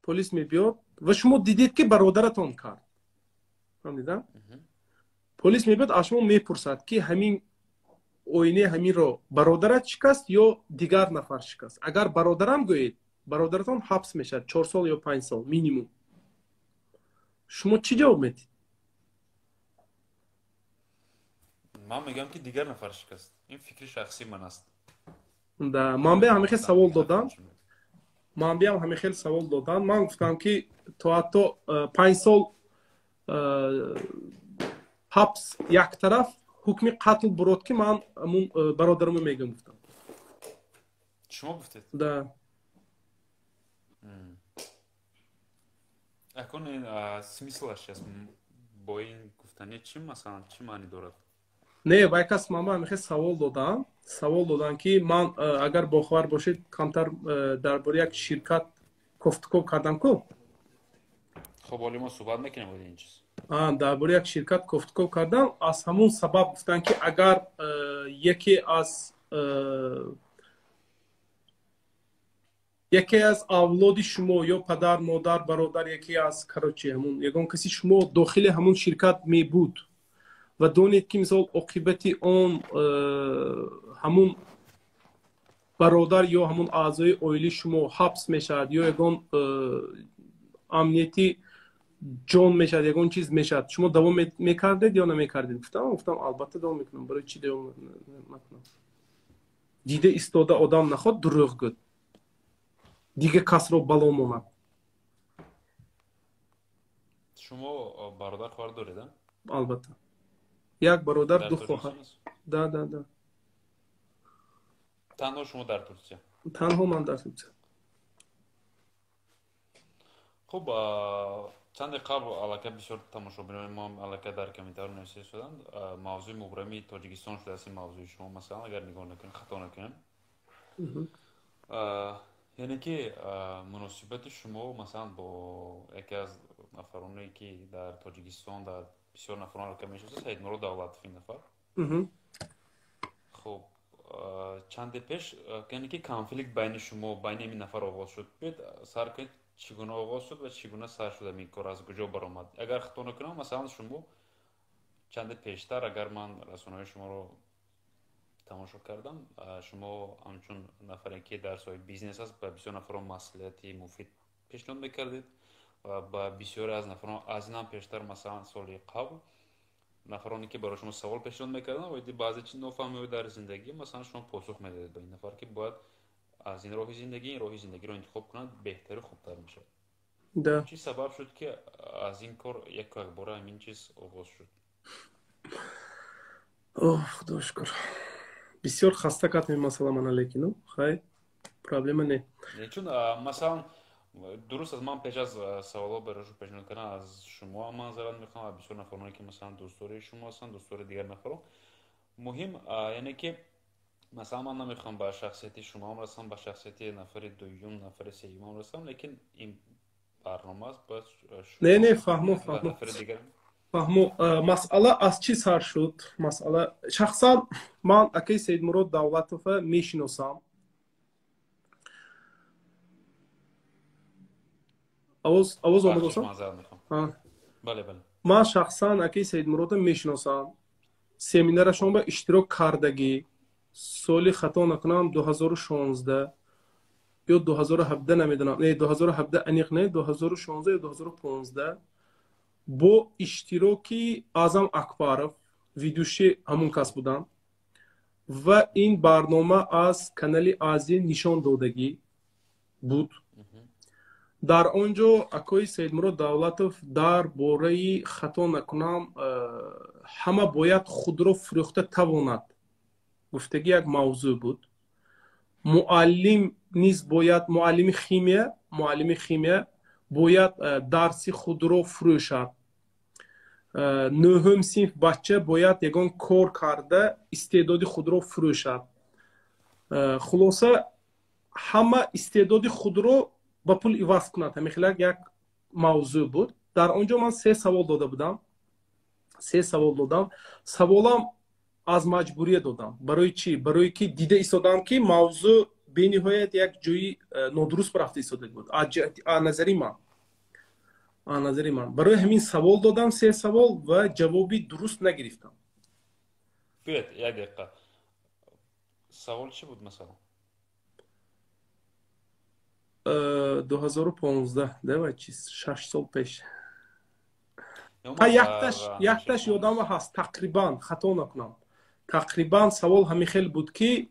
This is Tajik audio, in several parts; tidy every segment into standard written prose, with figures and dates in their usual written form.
Полис мебиёд ва шумо дидед, ки бародаратон кард. Фаҳмидам? Полис мебиёд, аз шумо мепурсад, ки ҳамин оинаи ҳаминро бародарат шикаст ё дигар нафар шикаст. Агар бародарам гӯед, бародаратон ҳабс мешавад 4 сол ё 5 сол минимум. Шумо чӣ ҷавоб медиҳед? Ман мегӯям, ки дигар нафар шикаст. Ин фикри шахсии ман аст. Да, ман бе ҳамин хел савол додам. Ман биам ҳамин хел савол додам. Ман гуфтам, ки то ҳатто 5 сол ҳабс як тараф, ҳукми қатл бурод, ки ман ҳамун бародарамро мегӯям, гуфтам. Шумо гуфтед? Да. Акун ин смысл аш аст бо ин гуфтани чӣ, масалан, чӣ маънӣ дорад? Не, вай кас ман ба ҳамин хел савол додам. Савол додам, ки ман, агар бохабар бошед, камтар дар бораи як ширкат кофтуков кардам ку. Хоб, ҳоли мо суҳбат мекунем оид ин чиз. Дар бораи як ширкат кофтуков кардам. Аз ҳамун сабаб гуфтанд, ки агар яке аз авлоди шумо ё падар, модар, бародар, яке аз, короче, ҳамун ягон каси шумо дохили ҳамун ширкат мебуд ва донед, ки мисол оқибати он ҳамун бародар ё ҳамун аъзои оилаи шумо ҳабс мешавад ё ягон амнияти ҷон мешавад, ягон чиз мешавад, шумо давом мекардед ё намекардед, гуфтам. Гуфтам, албатта, давом мекунам. Барои чӣ давом накунам? Дида истода одам наход дурӯғ гӯд, дигар касро бало монад. Шумо бародар, хоҳар доред? Албатта, як бародар, ду хоҳар. Да. Танҳо шумо дар Турсия? Танҳо ман дар Турсия. Хуб, чанде қабл аллакай бисёр тамошобинони мо аллакай дар комментариҳо нависта шуданд, мавзӯи мубрами Тоҷикистон шудааст ин мавзӯи шумо. Масалан, агар нигоҳ накунем, хато накунем, яъне ки муносибати шумо, масалан, бо яке аз нафароне, ки дар Тоҷикистон дар бисёр нафарон аллакай мешиносад, Саидмурод Давлатов, ин нафар. Хуб, чанде пеш, яъне ки конфликт байни шумо, байни ин нафар оғоз шуд. Биёед сар кунед, чӣ гуна оғоз шуд ва чӣ гуна сар шуд ин кор, аз куҷо баромад? Агар хато накунам, масалан, шумо чанде пештар, агар ман расонаҳои шуморо тамошо кардам, шумо ҳамчун нафаре, ки дар соҳаи бизнес аст, ба бисёр нафарон маслиҳати муфид пешниҳод мекардед ва ба бисёре аз нафарон аз ин ҳам пештар, масалан, соли қабл, нафароне, ки барои шумо савол пешниҳод мекарданд оиди баъзе чи нофаҳмиҳо дар зиндагӣ, масалан, шумо посух медодед ба ин нафар, ки бояд аз ин роҳи зиндагӣ, ин роҳи зиндагиро интихоб кунад, беҳтару хубтар мешавад. Чӣ сабаб шуд, ки аз ин кор яку якбора ҳамин чиз оғоз шуд? Оҳ, худо шукр, бисёр хаста кард ин масъала мана, лекину хай, проблема не. Чун, масалан, дуруст аст, ман пеш аз саволҳо барои шумо пешниҳод кардан аз шумо маъзарат мехоҳам ва бисёр нафароне, ки, масалан, дӯстдори шумо ҳастанд, дӯстдори дигар нафарон. Муҳим, яъне ки, масалан, ман намехоҳам ба шахсияти шумоам расам, ба шахсияти нафари дуюм, нафари сеюмам расам, лекин ин барнома аст, бояд. Не, фаҳмо, фаҳмо, фаҳмо. Масъала аз чӣ сар шуд? Масъала, шахсан ман акаи Саидмурод Давлатова мешиносам. Овоз омадосам? Ман шахсан акаи Саидмуродро мешиносам, семинарашон ба иштирок кардагӣ, соли, хато накунам, 2016 ё 2017, намедонам, не, 2017 аниқ не, 2016 ё 2015, бо иштироки Аъзам Акбаров, ведущий ҳамун кас буданд ва ин барнома аз канали Азия нишон додагӣ буд. Дар он ҷо акои Саидмурод Давлатов дар бораи, хато накунам, ҳама бояд худро фурӯхта тавонад гуфтагӣ як мавзӯъ буд. Муаллим низ бояд, муаллими химия бояд дарси худро фурӯшад, нӯҳум синф бача бояд ягон кор карда истеъдоди худро фурӯшад. Хулоса, ҳама истеъдоди худро ба пул иваз кунад, ҳамин хел як мавзӯъ буд. Дар он ҷо ман се савол дода будам, се савол додам. Саволам аз маҷбурия додам. Барои чӣ? Барое ки дида истодам, ки мавзӯъ Бениҳоят як ҷои нодуруст рафта истода буд назари ман, назари ман. Барои ҳамин савол додам, се савол, ва ҷавоби дуруст нагирифтам. Биёед, як дақиқа, савол чӣ буд, масалан? 2015, давай, чиз, 6 сол пеш. Якташ ёдама ҳаст, тақрибан, хато накунам, тақрибан савол ҳамин хел буд, ки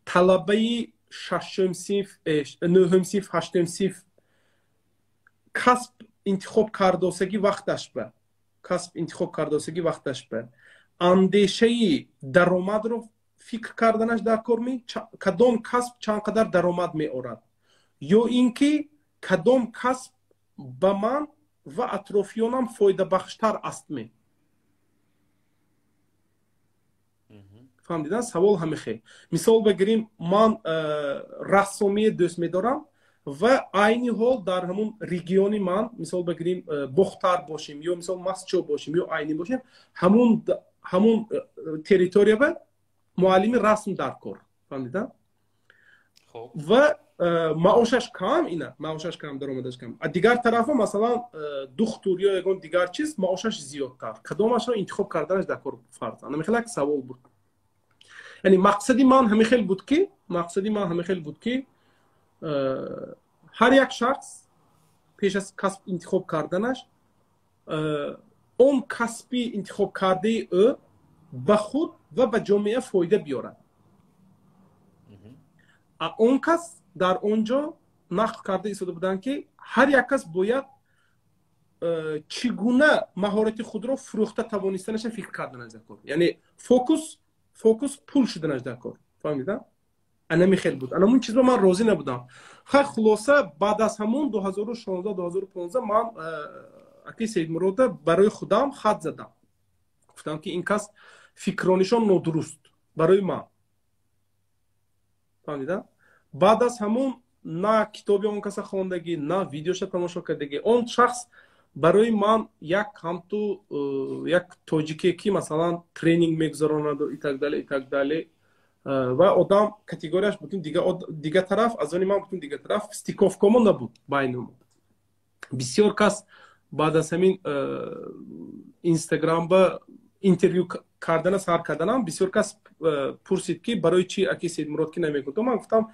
талабаи шашум синф, нӯҳум синф, ҳаштум синф касб интихоб кардосагӣ вақташ ба касб интихоб кардосагӣ вақташ ба андешаи даромадро фикр карданаш дар кор ми, кадом касб чанд қадар даромад меорад, ё ин ки кадом касб ба ман ва атрофиёнам фоидабахштар аст ме? Фаҳмидан, савол ҳамихе. Мисол бигирем, ман рассомие дӯст медорам ва айни ҳол дар ҳамун региони ман, мисол бигирем, Бохтар бошем ё, мисол, Мастчо бошем ё Айнӣ бошем, ҳамун территория ба муаллими расм дар кор, фаҳмидан, ва маошаш кам, ина маошаш кам, даромадаш кам. А дигар тарафа, масалан, духтур ё ягон дигар чиз, маошаш зиёдтар, кадомашро интихоб карданаш дар кор фарзан? Ҳамин хел як савол буд. Яъне мақсади ман ҳамин хел буд ки, мақсади ман ҳамин хел буд, ки ҳар як шахс пеш аз касб интихоб карданаш он касби интихоб кардаи ӯ ба худ ва ба ҷомеа фоида биёрад. Он кас дар он ҷо нақл карда истода буданд, ки ҳар як кас бояд чӣ гуна маҳорати худро фурӯхта тавонистанаша фикр карданаш дар кор, яъне фокус пул шуданаш дар кор, фаҳмида? Анами хел буд. Анамун чизро ман розӣ набудам. Хай, хулоса, баъд аз ҳамун 2016, 2015 ман акаи Саидмурода барои худам хат задам, гуфтам, ки ин кас фикронишон нодуруст барои ман, фаҳмида? Баъд аз ҳамун на китоби он каса хондагӣ, на видеоша тамошо кардагӣ. Он шахс барои ман як ҳамту як тоҷике, ки, масалан, тренинг мегузаронаду и так далее, и так далее, ва одам категорияш бутун дига тараф, аз они ман бутун дига тараф, стыковка мо набуд байни мо. Бисёр кас баъд аз ҳамин Инстаграмба интервю кардана сар карданам, бисёр кас пурсид, ки барои чи аки Саидмурод ки намекунад. Ман гуфтам,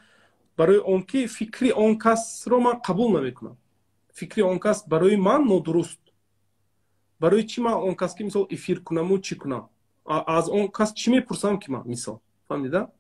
барои он ки фикри он касро ман қабул намекунам, фикри он кас барои ман нодуруст. Барои чӣ ман он кас ки, мисол, эфир кунаму чӣ кунам, аз он кас чӣ мепурсам, ки ман, мисол, фаҳмида?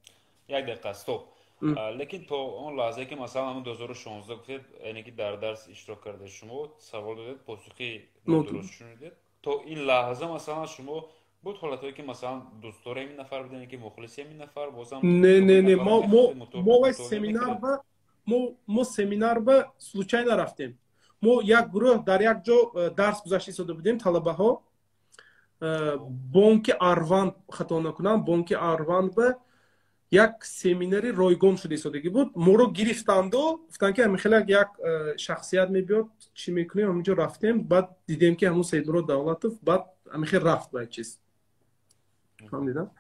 Як дақиқа, стоп. Лекин то он лаҳзае, ки, масалан, ҳамун 2016 гуфтед, яъне ки дар дарс иштирок карда, шумо савол додед, посухи нодуруст шунидед, то ин лаҳза, масалан, шумо буд ҳолатҳое, ки, масалан, дӯстдори ҳамин нафар будем, ки мухлиси ҳамин нафар бозам? Не, не, не, мо вай семинар ба мо семинар ба случайно рафтем. Мо як гурӯҳ дар як ҷо дарс гузашта истода будем, талабаҳо, бонки Арванд, хато накунам, бонки Арванд ба як семинари ройгон шуда истодагӣ буд. Моро гирифтанду гуфтанд, ки ҳамин хеле як шахсият мебиёд, чӣ мекунем. Ҳаминҷо рафтем, баъд дидем, ки ҳамун Саидмурод Давлатов. Баъд ҳамин хел рафт ба чиз, фаҳмидам.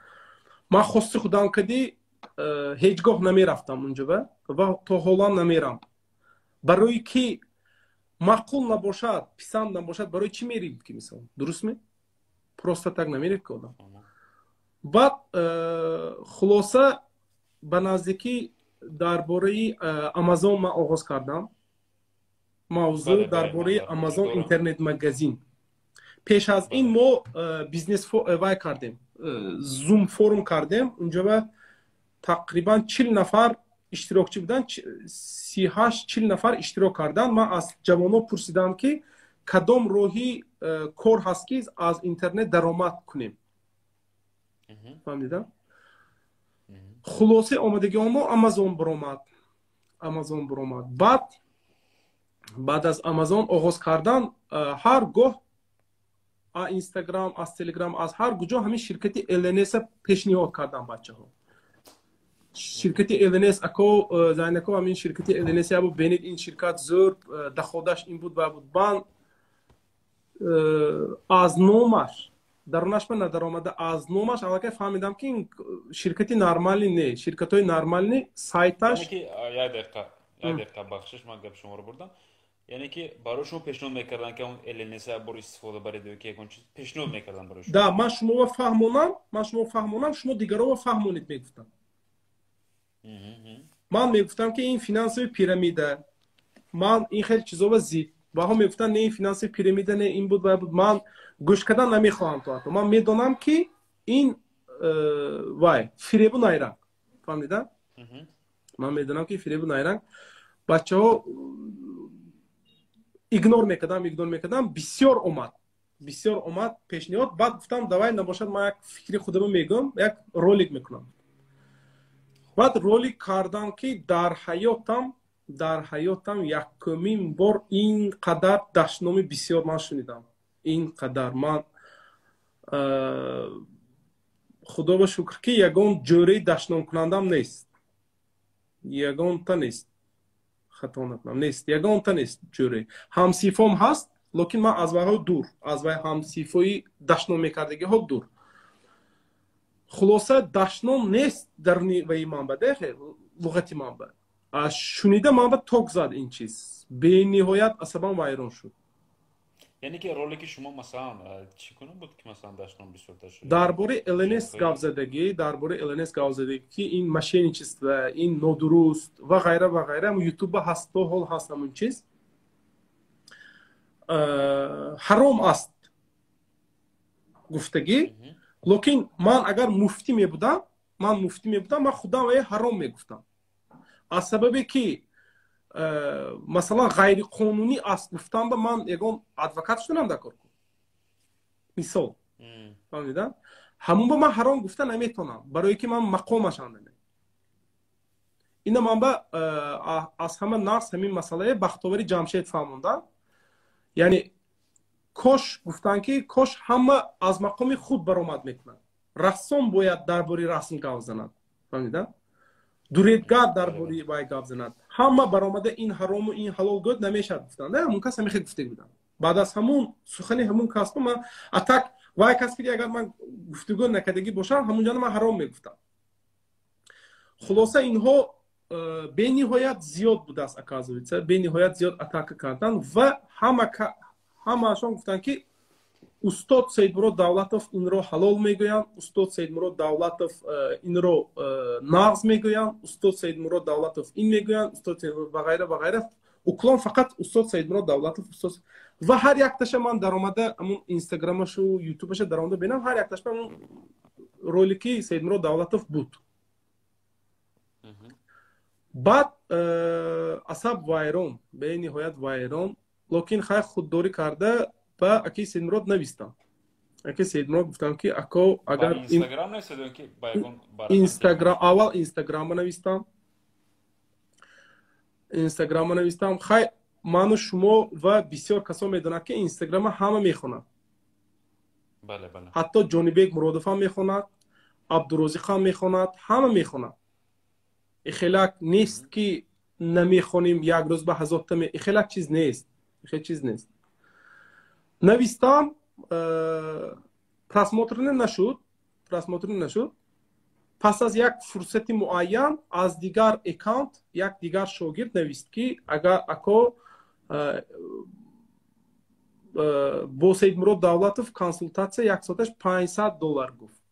Ман хости худам кади ҳеҷ гоҳ намерафтам унҷо ва то ҳолам намерам, барои ки маъқул набошад, писанд набошад, барои чӣ мерид ки, мисол, дуруст ме? Просто так намерид ки одам. Баъд хулоса, ба наздикӣ дар бораи Амазон ман оғоз кардам мавзӯъ, дар бораи Амазон интернет магазин. Пеш аз ин мо бизнес вай кардем, Зум форум кардем. Унҷо тақрибан 40 нафар иштирокчӣ буданд, 38, 40 нафар иштирок карданд. Ман аз ҷавонҳо пурсидам, ки кадом роҳи кор ҳаст, ки аз интернет даромад кунем, фаҳмида? Хулосаи омадагиҳо мо Амазон баромад, Амазон баромад. Баъд аз Амазон оғоз кардан, ҳар гоҳ аз Инстаграм, аз Телеграм, аз ҳар куҷо ҳамин ширкати ЛНС пешниҳод кардан бачаҳо. Ширкати ЛНС, ако зайнако, ҳамин ширкати ЛНС ябу бенед, ин ширкат зӯр, доходаш ин буд ва буд. Ман аз номаш Дарунашба надаромада, аз номаш аллакай фаҳмидам, ки ин ширкати нормалӣ не, ширкатҳои нормалӣ сайташ. Як дақиқа, як дақиқа, бахшиш, ман гапи шуморо бурдам. Яъне ки барои шумо пешниҳод мекарданд, ки он ЛНС бор истифода баред ё ки ягон чиз пешниҳод мекарданд барои шумо? Да, ман шуморо фаҳмонам, ман шумо фаҳмонам, шумо дигароро фаҳмонед, мегуфтам. Ман мегуфтам, ки ин финансовый пирамида, ман ин хел чизова зид. Ваҳо мегуфтанд, не, ин финансовый пирамида не, ин буд, вай буд. Ман гӯш кардан намехоҳам то ҳатто. Ман медонам, ки ин вай фиребу найранг, фаҳмида? Ман медонам, ки фиребу найранг. Бачаҳо, игнор мекардам, игнор мекардам. Бисёр омад, бисёр омад пешниҳод. Баъд гуфтам, давай, набошад, ман як фикри худамро мегӯям, як ролик мекунам. Баъд ролик кардам, ки дар ҳаётам якумин бор ин қадар дашноми бисёр ман шунидам. Ин қадар ман, худо ба шукр, ки ягон ҷӯраи дашномкунандам нест, ягонта нест, хато накунам, нест, ягонта нест ҷӯре. Ҳамсифом ҳаст, лекин ман аз вайҳо дур, аз вай ҳамсифои дашном мекардагиҳо дур. Хулоса, дашном нест даруни ваи манба, дехе луғати манба. Шунида, манба ток зад ин чиз, бениҳоят асабам вайрон шуд. Яъне ки ролики шумо, масалан, чӣ гуна буд, ки масалан дашном бисёртар шуд? Дар бораи ЛНС гап задагӣ, дар бораи ЛНС гап задагӣ, ки ин мошенничество, ин нодуруст ва ғайра ва ғайра. Ютуба ҳаст, то ҳол ҳаст ҳамун чиз. Ҳаром аст гуфтагӣ, лекин ман агар муфтӣ мебудам, ман муфтӣ мебудам, ман худам вае ҳаром мегуфтам. Аз сабабе ки масалан ғайриқонунӣ аст гуфтам, ба ман ягон адвокат шуданам дар кор кун, мисол, фаҳмида? Ҳамун ба ман ҳаром гуфта наметонам, барое ки ман мақомашам наме. Ина ман ба аз ҳама нақс ҳамин масъалае Бахтовари Ҷамшед фаҳмондам. Яъне кош гуфтанд, ки кош ҳама аз мақоми худ баромад мекунад. Рассом бояд дар бораи расм гап занад, фаҳмида? Дуредгар дар бораи вай гап занад. Ҳама баромада ин ҳарому ин ҳалол гӯд намешавад, гуфтанд. Ҳамун кас ҳамин хел гуфта буданд. Баъд аз ҳамун сухани ҳамун касба ман атак вай кас ки агар ман гуфтугӯ накардагӣ бошам, ҳамунҷона ман ҳаром мегуфтам. Хулоса, инҳо бениҳоят зиёд будааст, оказывается, бениҳоят зиёд атака карданд ва ҳамаашон гуфтанд, ки устод Саидмурод Давлатов инро ҳалол мегӯянд, устод Саидмурод Давлатов инро нағз мегӯянд, устод Саидмурод Давлатов ин мегӯянд, устод ва ғайра ва ғайра. Уклон фақат устод Саидмурод Давлатов, устод. Ва ҳар якташа ман даромада, ҳамун Инстаграмашу Ютубаша даромада бинам, ҳар якташа ҳамун ролики Саидмурод Давлатов буд. Баъд асаб вайрон, бениҳоят вайрон. Лекин хай, худдорӣ карда, ба акаи Саидмурод навистам. Акаи Саидмурод гуфтам, ки ако, агар Инстаграм, аввал Инстаграма навистам, Инстаграма навистам. Хай, ману шумо ва бисёр касон медонад, ки Инстаграма ҳама мехонад, ҳатто Ҷонибек Муродов ҳам мехонад, Абдурозиқ ҳам мехонад, ҳама мехонад. Ихелак нест, ки намехонем, як рӯз ба ҳазорта, ихелак чиз нест, ихел чиз нест. Навистам, просмотр нашуд, просмотр нашуд. Пас аз як фурсати муайян аз дигар аккаунт як дигар шогирд навист, ки агар ако, бо Саидмурод Давлатов консултатсия як соаташ 500 доллар гуфт.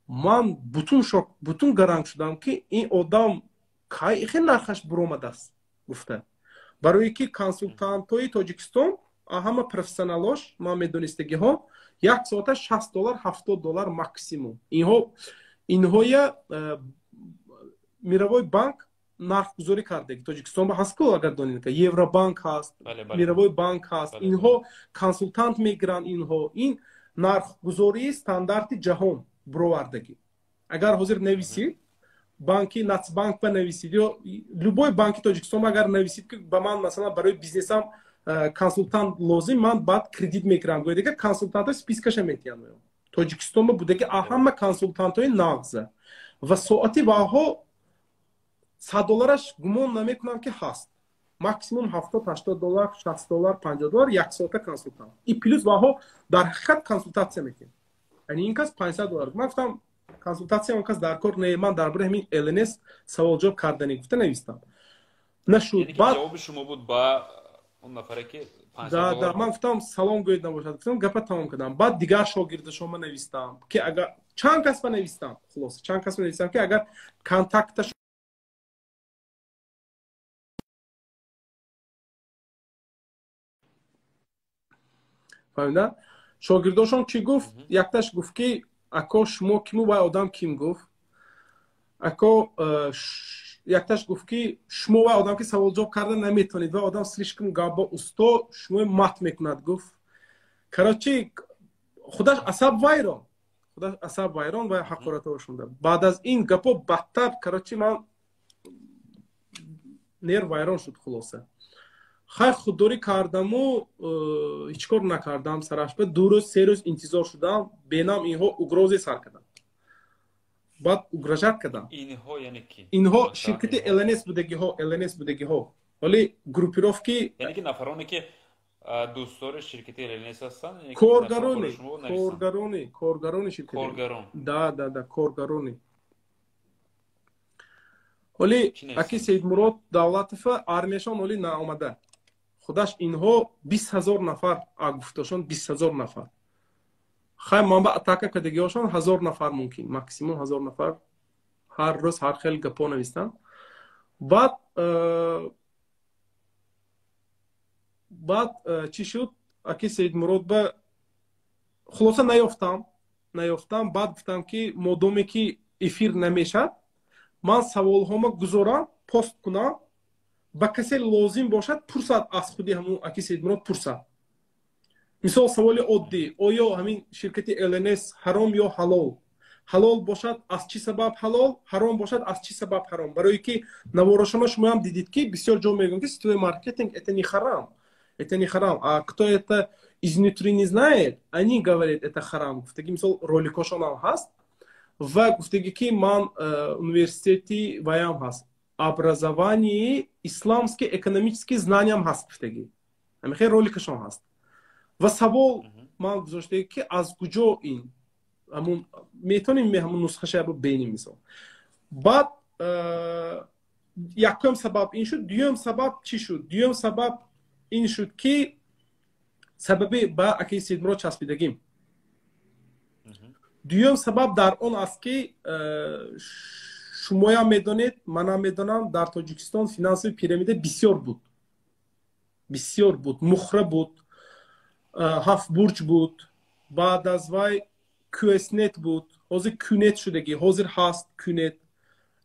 Ман бутун шок, бутун гаранг шудам, ки ин одам кай хел нархаш буромадааст гуфта. Барое ки консултантҳои Тоҷикистон, ҳама профессионалош, ман медонистагиҳо, як соата 60 доллар, 70 доллар максимум. Инҳоя мировой банк нархгузорӣ кардаги. Тоҷикистон ба ҳаст ку, агар донед, Евробанк ҳаст, мировой банк ҳаст. Инҳо консултант мегиранд. Инҳо ин нархгузории стандарти ҷаҳон буровардагӣ. Агар ҳозир нависид, банки Нацбанк ба нависид ё любой банки Тоҷикистон агар нависид, ки ба ман, масалан, барои бизнесам консултант лозим, ман баъд кредит мегирам, гӯяд, дигар консултантҳои спискаша метиҳанд. Тоҷикистон ба будаги ҳама консултантҳои нағза ва соати ваҳо 100 доллараш гумон намекунам, ки ҳаст. Максимум 70-80 доллар, 60 доллар, 50 доллар, як соата консультант. И плюс ваҳо дар ҳақиқат консултатсия мекунем. Яъне ин кас 500 доллар. Ман гуфтам, консултатсия он кас дар кор не, ман дар бораи ҳамин ЛНС саволҷавоб кардани гуфта навистам. Нашуд. Баъд ҷавоби шумо буд ба он нафаре ки 500 доллар. Да, ман гуфтам, салом гӯед набошад. Гуфтам, гапа тамом кардам. Баъд дигар шогирдашома навистам, ки агар чанд кас ба навистам, хулоса, чанд кас ба навистам, ки агар контакташ фаҳмида? Шогирдошон чӣ гуфт? Якташ гуфт, ки ако, шумо киму, вай одам ким гуфт? Ако, якташ гуфт, ки шумо вай одам ки саволҷавоб карда наметавонед, вай одам слишком гапба усто, шумо мат мекунад, гуфт. Короче, худаш асаб вайрон. Худаш асаб вайрон ва ҳақоратҳо шунда. Баъд аз ин гапо бадтар, короче, ман нерв вайрон шуд, хулоса. Хай, худдорӣ кардаму ҳеҷ кор накардам сараш. Ба 2 рӯз, 3 рӯз интизор шудам, бенам инҳо угроза сар карданд. Баъд угрожать карданд. Инҳо яъне ки? Инҳо ширкати ЛНС будагиҳо, ЛНС будагиҳо. Вале группировки яъне ки нафароне ки дӯстдори ширкати ЛНС ҳастанд, коргарони, коргарони, коргарони ширкати. Коргарон. Да, коргарони. Ҳоли аки Саидмурод Давлатова армияшон ҳоли наомада. Худаш инҳо 20 000 нафар, гуфташон 20 000 нафар. Хай, ман ба атака кардагиҳошон 1000 нафар мумкин, максимум 1000 нафар. Ҳар рӯз ҳар хел гапо навистанд. Баъд чӣ шуд? Аки Саидмурод ба хулоса наёфтам, наёфтам. Баъд гуфтам, ки модоме ки эфир намешад, ман саволҳома гузорам, пост кунам, ба касе лозим бошад, пурсад, аз худи ҳамун аки Саидмурод пурсад. Мисол, саволи оддӣ: оё ҳамин ширкати ЛНС ҳаром ё ҳалол? Ҳалол бошад, аз чӣ сабаб ҳалол? Ҳаром бошад, аз чӣ сабаб ҳаром? Барое ки наворошона шумоам дидид, ки бисёр ҷо мегӯям, ки сетевой маркетинг это не харам, это не харам, а кто это изнутри не знает, они говорят, это харам, гуфтаги. Мисол, роликошонам ҳаст ва гуфтаги, ки ман университети ваям ҳаст, образование исламский экономический знаниям ҳаст, гуфтаги. Ҳамихел роликашон ҳаст. Ва савол ман гузоштаги, ки аз куҷо ин ҳамун, метавонем ҳамун нусхаша бинем, мисол. Баъд якум сабаб ин шуд. Дуюм сабаб чӣ шуд? Дуюм сабаб ин шуд, ки сабаби ба акаи Саидмурод часпидагим. Дуюм сабаб дар он аст, ки шумоям медонед, манам медонам, дар Тоҷикистон финансовый пирамида бисёр буд, бисёр буд. Мухра буд, ҳафт бурҷ буд, баъд аз вай QSNet буд, ҳозир QNet шудагӣ, ҳозир ҳаст QNet,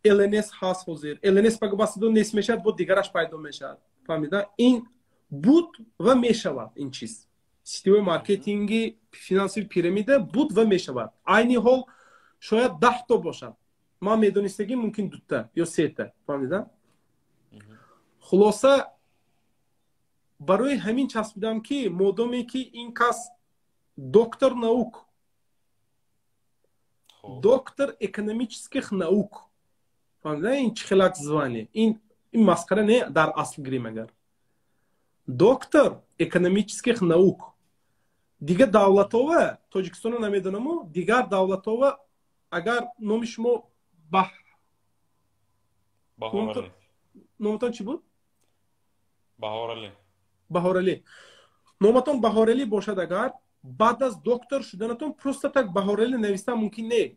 ЛНС ҳаст ҳозир. ЛНС пагобастидо нест мешавад, бо дигараш пайдо мешавад. Фаҳмида? Ин буд ва мешавад. Ин чиз, сетевой маркетинги, финансовый пирамида буд ва мешавад. Айни ҳол шояд 10 то бошад, ман медонистагӣ мумкин дута ё сета. Фаҳмида? Хулоса, барои ҳамин часпидам, ки модоме ки ин кас доктор наук, доктор экономических наук, фаҳмида, ин чӣ хелак звание, ин масхара не, дар асл гирем агар, доктор экономических наук, дигар давлатова, Тоҷикистоно намедонаму, дигар давлатова агар номи шумо номатон чӣ буд? Баҳоралӣ. Баҳоралӣ. Номатон Баҳоралӣ бошад агар, баъд аз доктор шуданатон просто так Баҳоралӣ навистан мумкин не,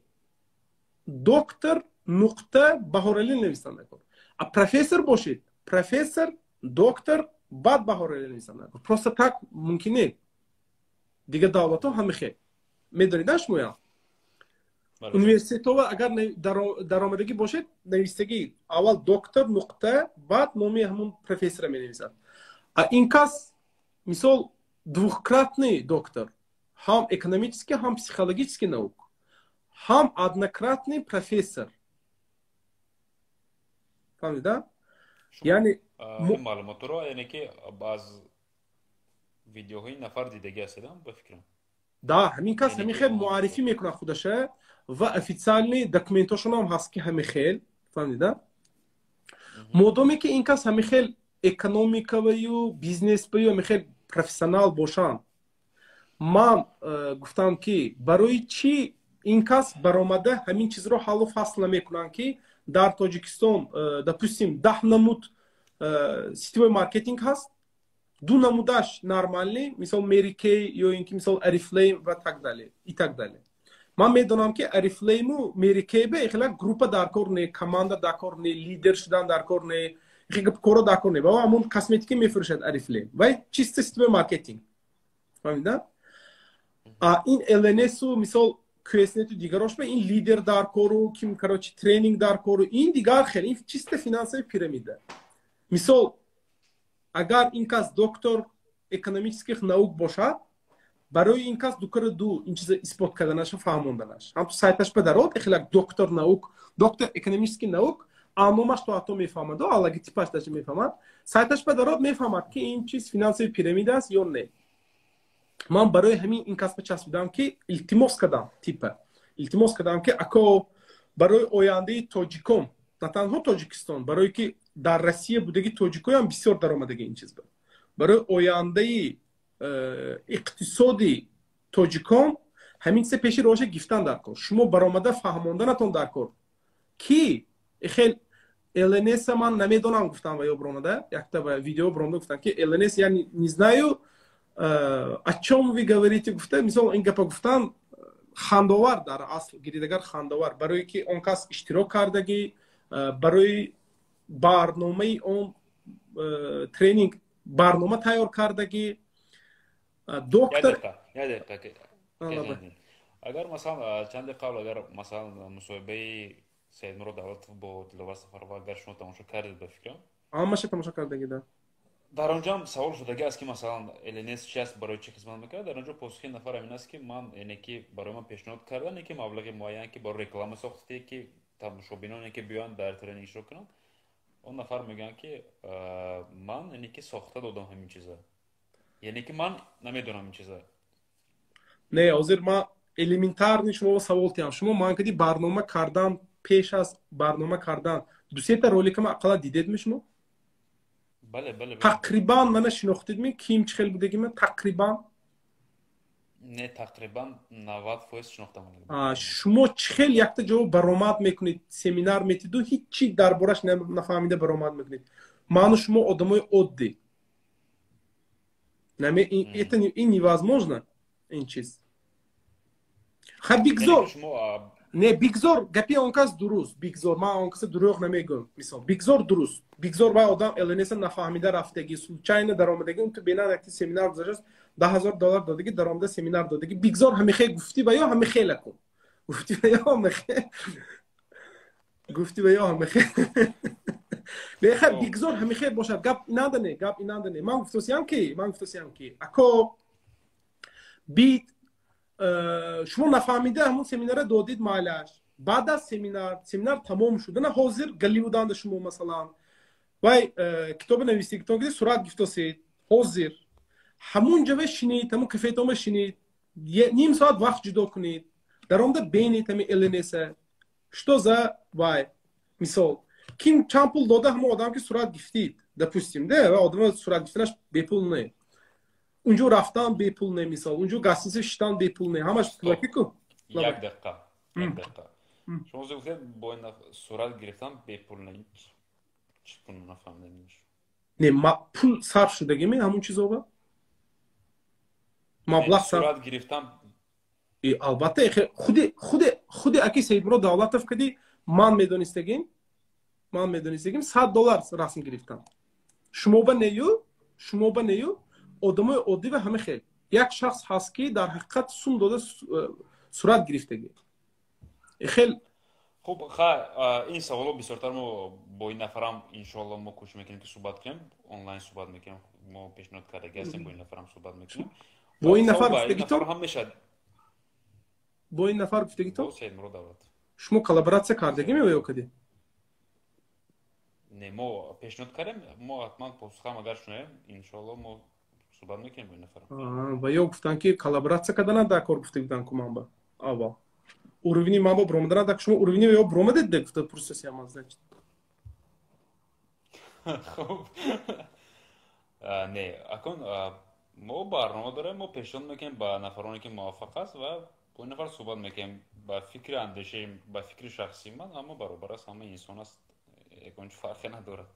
доктор нуқта Баҳоралӣ навистан накун. А профессор бошед, профессор, доктор, баъд Баҳоралӣ навистан накун. Просто так мумкин не. Дигар давлатҳо ҳамихел, медонед шумоям, университетҳо агар даромадагӣ бошед, навистагӣ аввал доктор нуқта, баъд номи ҳамун профессора менависад. А ин кас, мисол, двухкратный доктор ҳам экономический, ҳам психологический наук, ҳам однократный профессор, фаҳмида? Яъне маълумотро, яъне ки аз видеоҳои нафар дидагӣ ҳастед, ба фикрам. Да, ҳамин кас ҳамин хел муаррифӣ мекунад худаша ва официальный документошонам ҳаст, ки ҳамин хел, фаҳмида? Модоме ки ин кас ҳамин хел Экономикаваю бизнесбаю мехел профессионал бошанд. Ман гуфтам, ки барои чӣ ин кас баромада ҳамин чизро ҳаллу фасл намекунанд, ки дар Тоҷикистон, допустим, 10 намуд сетевой маркетинг ҳаст, ду намудаш нормальный, мисол, Mary Kay ё ин ки, мисол, Орифлейм ва так далее и так далее. Ман медонам, ки Орифлейму Mary Kay бе хела группа дар кор не, команда дар кор не, лидер шудан дар кор не, коро дар кор не. Ва ҳамон косметика мефурӯшад Орифлейм, вай чисто сетевой маркетинг, фаҳмида. А ин ЛНСу, мисол, QSNету дигарош ба ин лидер дар кору, ким, короче, тренинг дар кору, ин дигар хел, ин чисто финансовый пирамида. Мисол, агар ин кас доктор экономических наук бошад, барои ин кас дукара ду ин чиза исбот карданашу фаҳмонданаш. Ҳам ту сайташ ба дарод, хелак доктор наук, доктор экономический наук, номаш то ҳатто мефаҳмад, логотипаш даже мефаҳмад, сайташ ба дарод, мефаҳмад, ки ин чиз финансовый пирамида аст ё не. Ман барои ҳамин ин касба часпидам, ки илтимос кардам, типа илтимос кардам, ки ако, барои ояндаи тоҷикон, на танҳо Тоҷикистон, барое ки дар Россия будаги тоҷикоям бисёр даромадаги ин чиз буд, барои ояндаи иқтисоди тоҷикон ҳамин чизе пеши роҳша гифтан дар кор. Шумо баромада фаҳмонданатон дар кор, ки хел ЛНС ман намедонам, гуфтам, ва ё баромада якта видео баромада гуфтам, ки ЛНС я не знаю, о чем вы говорите, гуфта. Мисол, ин гапа гуфтан хандовар, дар асл гиридагар хандовар, барое ки он кас иштирок кардагӣ, барои барномаи он тренинг барнома тайёр кардагӣ, доктор. Агар, масалан, чанде қабл, агар, масалан, мусоҳибаи Саидмурод Давлатов бо Диловар Сафарова, агар шумо тамошо кардед, ба фикрам. Ҳамаша тамошо кардагӣ, да. Дар он ҷо савол шудаги аст, ки, масалан, ЛНС чи аст, барои чӣ хизмат мекунад. Дар он ҷо посухи нафар ҳамин аст, ки ман, яъне ки барои ман пешниҳод кардан, ки маблағи муайян, ки барои реклама сохтате, ки тамошобиноне ки биёянд, дар тренинг иштирок кунанд. Он нафар мегӯянд, ки ман, яъне ки, сохта додам ҳамин чиза, яъне ки ман намедонам ин чиза. Не, ҳозир ман элементарный шумо савол тиҳам. Шумо ман кади барнома кардан, пеш аз барнома кардан дусета роликама ақалла дидедми шумо? Бале. Тақрибан мана шинохтидми, ким, чӣ хел будагима тақрибан? Не, тақрибан 90% шинохтам. Шумо чӣ хел якта ҷо баромад мекунед, семинар метиду, ҳичи дар бораш нафаҳмида баромад мекунед? Ману шумо одамои оддӣ. Это ин невозможно, ин чиз. Ха, бигзор, не, бигзор гапи он кас дуруст, бигзор, ман он каса дурӯғ намегӯям. Мисол, бигзор дуруст, бигзор вай одам ЛНСа нафаҳмида рафтагӣ, случайно даромадагӣ, он ту бенан якти семинар гузаштааст, 10 000 доллар додагӣ, даромада семинар додагӣ, бигзор ҳамихе гуфтӣ ва ё ҳамихела кун, гуфтӣ ва ё ҳамихе гуфтӣ ва ё ҳамихе бехар, бигзор ҳамихе бошад. Гап инанда не, гап инанда не. Ман гуфтосиям, ки ако бит, шумо нафаҳмида ҳамон семинара додид, майлаш. Баъд аз семинар, семинар тамом шудана, ҳозир Голливуданда шумо, масалан, вай китоби нависигитон ки сурат гифтосед, ҳозир ҳамун ҷо шинед, ҳамун кафетома шинед, ним соат вақт ҷудо кунед, даромада бенед ҳами ЛНСа что за вай. Мисол, ким чанд пул дода ҳамон одам, ки сурат гифтид, допустим, де, ва одама сурат гифтанаш бепул не, унҷо рафтан бепул не, мисол, унҷо гостиница шиштан бепул не, ҳамаш пулаки ку. Як дақиқа, як дақиқа. Шумо гуфтед, бо ин сурат гирифтан бепул не, чӣ пул, нафаҳмидам. Не, пул сарф шудагиме ҳамун чизова, маблағ. Сурат гирифтан. Албатта, худи аки Саидмурод Давлатов кади ман медонистагим, 100 доллар расм гирифтам. Шумо ба нею, шумо ба нею, одамои оддӣ ва ҳама хел. Як шахс ҳаст, ки дар ҳақиқат сум дода сурат гирифтагӣ хел. Хуб, ха, ин саволо бисёртар мо бо ин нафарам, иншоалло, мо кӯшиш мекунем, ки суҳбат кунем, онлайн суҳбат мекунем. Мо пешниҳод кардаги ҳастем, бо ин нафарам суҳбат мекунем. Бо ин нафар гуфтагито? Ҳам мешавад. Бо ин нафар гуфтагито? Саидмурод Давлатов. Шумо коллаборатсия кардагиме ё кади? Не, мо пешниҳод кардем, мо ҳатман посухам агар шунавем, иншоалло, мо суҳбат мекунем бо ин нафарам. Ва ё гуфтанд, ки коллаборатсия кардана дар кор, гуфта буданд ку ман ба аввал уровни ман ба бромадана так, шумо уровни ё бромадед, де, гуфта пурсисиям, значит. Хуб. Не, акун мо барнома дорем, мо пешниҳод мекунем ба нафароне, ки муваффақ аст, ва бо ин нафар суҳбат мекунем. Ба фикри андешаи, ба фикри шахсии ман, ҳама баробар аст, ҳама инсон аст, ягон чӣ фарқе надорад.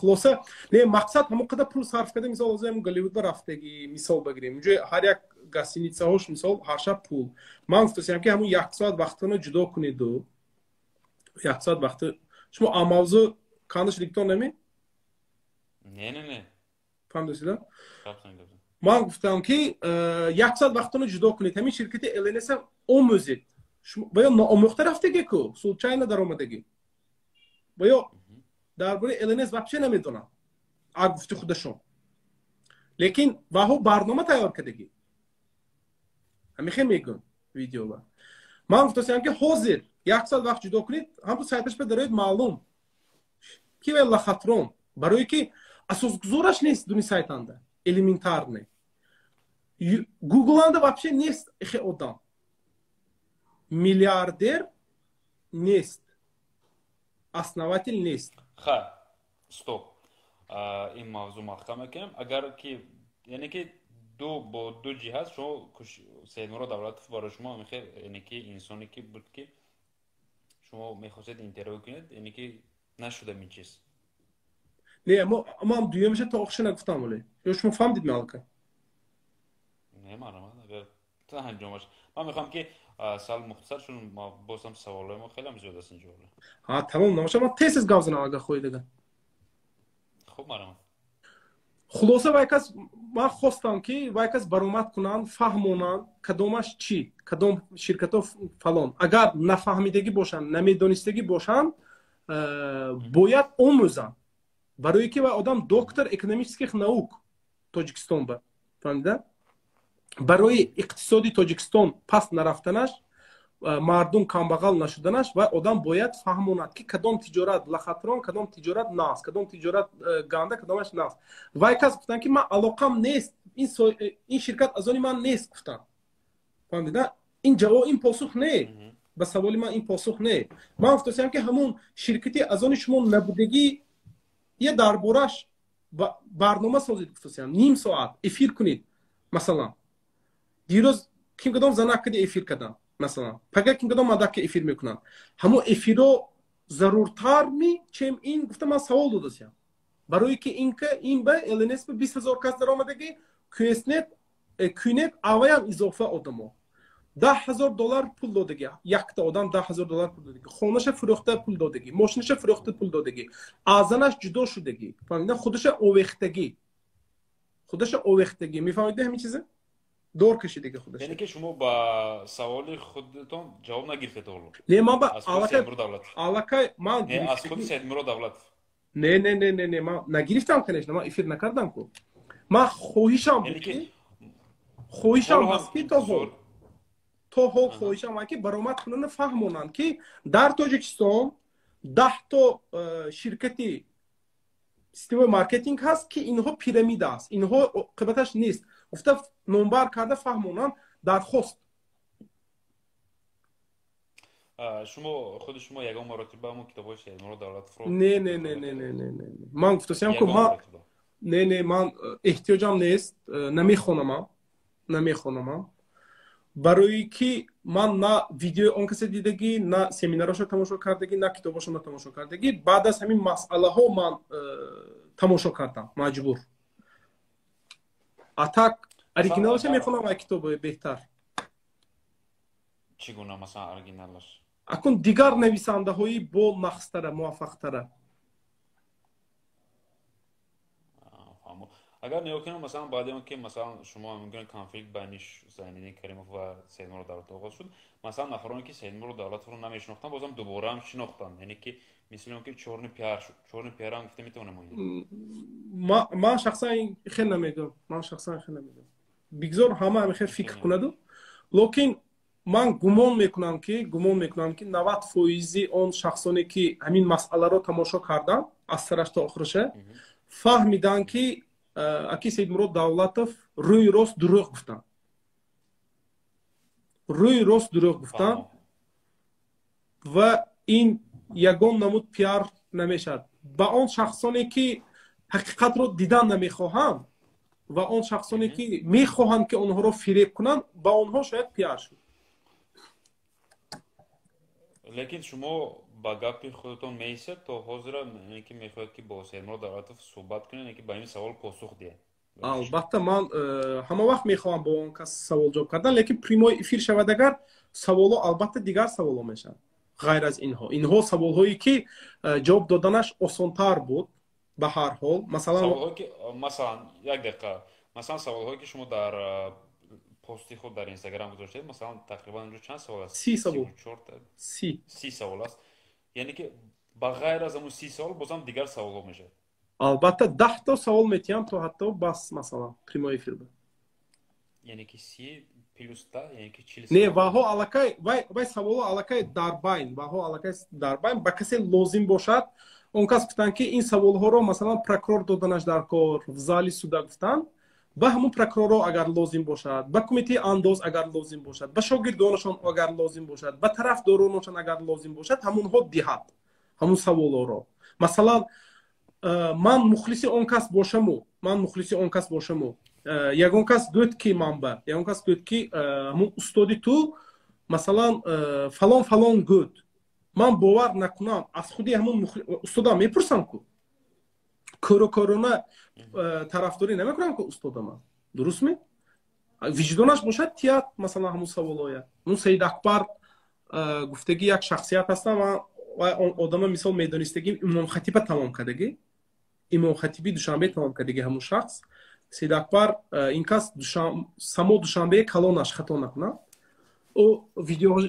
Хулоса, не, мақсад ҳамон қадар пул сарф карда, мисол, ҳозир ҳам Голливуд ба рафтагӣ, мисол багирем, унҷо ҳар як гостиницаҳош, мисол, ҳар шаб пул. Ман гуфтасиям, ки ҳамон як соат вақтона ҷудо кунеду як соат вақти шумо мавзӯъ канда шудигитон нами? Не, не, не. Фаҳмидасида? Ман гуфтам, ки як соат вақтона ҷудо кунед, ҳамин ширкати ЛНС омӯзед. Ва ё ноомӯхта рафтагӣ ку, случайно даромадагӣ, ва ё дар бораи ЛНС вообще намедонам, а гуфти худашон, лекин ваҳо барнома тайёр кардагӣ, ҳамихе мегӯм видеова. Ман гуфтасиям, ки ҳозир як соат вақт ҷудо кунед, ҳамту сайташ ба дароед, маълум ки вай лохотрон, барое ки асосгузораш нест дуни сайтанда, элементарный гугланда вообще нест ихе одам, миллиардер нест, основатель нест. Ха, стоп, ин мавзӯъ маҳкам мекунем. Агар ки, яъне ки ду бо ду ҷиҳат шумо Саидмурод Давлатов барои шумо мехел, яъне ки инсоне ки буд, ки шумо мехостед интервю кунед, яъне ки нашудам ин чиз? Не, ман дуюмаша то охиша нагуфтам, вале ё шумо фаҳмдид меалка? Не, марҳамат, агар анҷомаш. Ман мехоҳам, ки сал мухтасар, чун бозам саволҳои мо хеле зиёд аст инҷо. Ҳа, тамом, намоша, ман тез тез гап занам, агар хоҳед агар. Хуб, марҳамат. Хулоса, вай кас, ман хостам, ки вай кас баромад кунанд, фаҳмонанд, кадомаш чӣ, кадом ширкатҳо фалон. Агар нафаҳмидагӣ бошанд, намедонистагӣ бошанд, бояд омӯзанд, барое ки вай одам доктор экономических наук Тоҷикистон ба, фаҳмида, барои иқтисоди Тоҷикистон паст нарафтанаш, мардум камбағал нашуданаш, вай одам бояд фаҳмонад, ки кадом тиҷорат лохотрон, кадом тиҷорат нағз, кадом тиҷорат ганда, кадомаш нағз. Вай кас гуфтанд, ки ман алоқам нест, ин ширкат аз они ман нест, гуфтанд. Фаҳмида, ин ҷавоб, ин посух не ба саволи ман, ин посух не. Ман гуфтасиям, ки ҳамун ширкати аз они шумо набудагӣ я дар бораш барнома созед, гуфтасиям, ним соат эфир кунед. Масалан, дирӯз ким кадом занак кади эфир кардам, масалан, пага ким кадом мадака эфир мекунанд. Ҳамон эфиро заруртар ми, чем ин, гуфта ман савол додасиям, барое ки инка ин ба ЛНС ба 20 000 кас даромадаги, кюснет, кюнет аваям изофа одамо 10 000 доллар пул додагӣ, якта одам 10 000 доллар пул додагӣ, хонаша фурӯхта пул додагӣ, мошинаша фурӯхта пул додагӣ, аз занаш ҷудо шудагӣ, фаҳмида, худаша овехтагӣ, худаша овехтагӣ, мефаҳмида, ҳамин чиза дор кашидаги худаш. Яъне ки шумо ба саволи худатон ҷавоб нагирифтед ҳоло? Не, ман ба аллакай ман аз худи Саидмурод Давлатов. Не, не, не, не, не, ман нагирифтам, конечно, ман эфир накардам ку. Ман хоҳишам буд, ки хоҳишам ҳаст, ки то ҳол хоҳишам ки баромад кунанд, фаҳмонанд, ки дар Тоҷикистон 10 то ширкати сетевой маркетинг ҳаст, ки инҳо пирамида аст, инҳо оқибаташ нест, гуфта номбар карда фаҳмонанд, дархост. Шумо, худи шумо ягон маротиба ҳамон китобҳои Саидмурод Давлатовро? Не, не, не, не, не, не, не, ман гуфтасиям ку, ман не, не, ман эҳтиёҷам нест, намехонамам, намехонамам, барои ки ман на видеои он касе дидагӣ, на семинарошо тамошо кардагӣ, на китобошона тамошо кардагӣ. Баъд аз ҳамин масъалаҳо ман тамошо кардам маҷбур, а так оригиналаша мехонам, ай китоби беҳтар. Чӣ гуна, масалан, оригиналаш? Акун дигар нависандаҳои бо нағзтара, муваффақтара. Агар нигоҳ кунем, масалан, баъди он ки, масалан, шумо мумкин конфликт байни Зайниддин Каримов ва Саидмурод Давлатов оғоз шуд, масалан, нафароне ки Саидмурод Давлатовро намешинохтанд, бозам дубора ҳам шинохтанд, яъне ки мисли он ки чёрный пиар шуд. Чёрный пиарам гуфта метавонем? Ман шахсан хел намегӯям, ман шахсан хел намегӯям. Бигзор ҳама ҳамихел фикр кунаду, лекин ман гумон мекунам, ки 90 фоизи он шахсоне, ки ҳамин масъаларо тамошо карданд аз сараш то охириша, фаҳмиданд, ки аки Саидмурод Давлатов рӯи рост дурӯғ гуфтанд, рӯи рост дурӯғ гуфтанд ва ин ягон намуд пиар намешавад. Ба он шахсоне, ки Ҳақиқатро дидан намехоҳанд ва он шахсоне, ки мехоҳанд, ки онҳоро фиреб кунанд, ба онҳо шояд пиар шуд. Лекин шумо ба гапи худатон меистед то ҳозира, ки мехоҳед, ки бо Сейдмурод Давлатов суҳбат кунед, ки ба ин савол посух диҳед? Албатта, ман ҳама вақт мехоҳам бо он кас саволҷавоб кардан, лекин прямой эфир шавад агар, саволо албатта дигар саволо мешавад, ғайр аз инҳо. Инҳо саволҳое, ки ҷавоб доданаш осонтар буд ба ҳар ҳол, масалан. Масалан, як дақиқа, масалан, саволҳое, ки шумо дар пости худ дар Инстаграм гузоштед, масалан, тақрибан онҷо чанд савол аст? 30 савол. 30. 30 савол аст. Яъне ки ба ғайр аз ҳамун 30 савол бозам дигар саволҳо мешавад? Албатта, 10 та савол метиҳам то ҳатто бас, масалан, прямой эфир ба. Яъне ки 30 плюс 10, яъне ки 40. Не, ваҳо аллакай вай саволо аллакай дар байн, ваҳо аллакай дар байн, ба касе лозим бошад. Он кас гуфтанд, ки ин саволҳоро, масалан, прокурор доданаш дар кор в зали суда гуфтанд. Ба ҳамун прокурорро агар лозим бошад, ба кумитаи андоз агар лозим бошад, ба шогирдонашон агар лозим бошад, ба тарафдоронашон агар лозим бошад, ҳамунҳо диҳад ҳамун саволҳоро. Масалан, ман мухлиси он кас бошаму, ман мухлиси он кас бошаму, ягон кас гӯд, ки манба ягон кас гӯд, ки ҳамун устоди ту, масалан, фалон фалон гӯд, ман бовар накунам, аз худи ҳамун устодам мепурсам ку. Кӯрокӯрона тарафдорӣ намекунам ку устодама, дурустме? Виҷдонаш бошад, тият, масалан, ҳамун саволоя. Ҳамун Саид Акбар гуфтагӣ як шахсият ҳастам. Ман одама мисол медонистагӣ, имомхатиба тамом кардагӣ, имомхатиби Душанбе тамом кардагӣ ҳамун шахс Саид Акбар. Ин кас само Душанбе калонаш, хато накунам, ӯ видео